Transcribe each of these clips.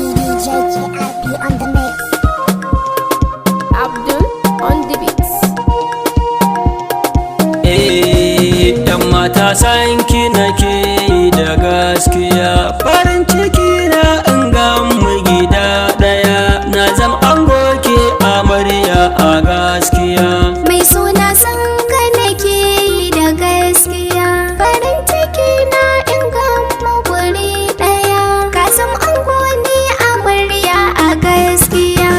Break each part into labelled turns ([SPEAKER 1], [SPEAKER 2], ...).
[SPEAKER 1] JKRP on the mix.
[SPEAKER 2] Abdul on the beats.
[SPEAKER 3] Eh, yan mata san ki nake da gaskiya, farin ciki na in ga mu gida daya, na zam ango ke amarya a gaskiya.
[SPEAKER 1] Mai suna san ka nake yi da gaskiya. Farin ciki na in gama guri ɗaya. Ka san ango ne amarya a gaskiya.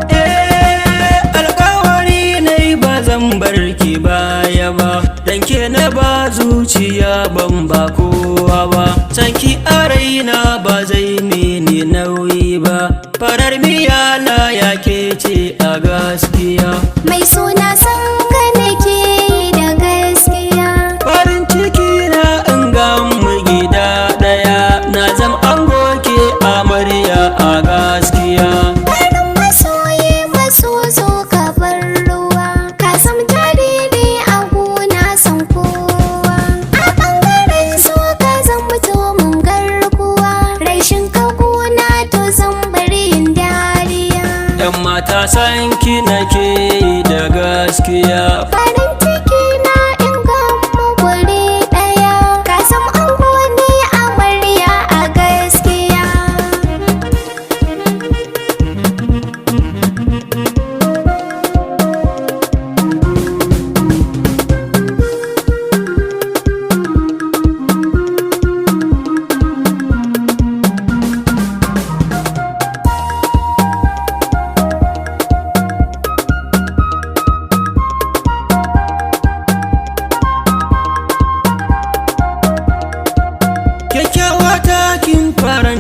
[SPEAKER 3] Eh, alkawari ne ba zan bar ki baya ba, dan ke na ba zuciya ban ba kowa ba, san ki a raina ba zai mini nauyi ba, farar miya na ya ke ce a gaskiya.
[SPEAKER 1] Mai suna san ka nake yi da gaskiya.
[SPEAKER 3] Farin ciki na in ga mu gida daya, na zam ango ke amarya a gaskiya.
[SPEAKER 1] Farin masoyi maso zo ka bar ruwa. Ka san jariri a gona san kowa. A ɓangaren so ka zan mutu mun garkuwa. Rashin ka gona to zan bari yin dariya.
[SPEAKER 3] Yan mata san ki nake da gaskiya.
[SPEAKER 1] Farin ciki na in gama guri ɗaya. Ka san ango ne amarya a gaskiya.
[SPEAKER 3] Kyakkyawa ta kin faranta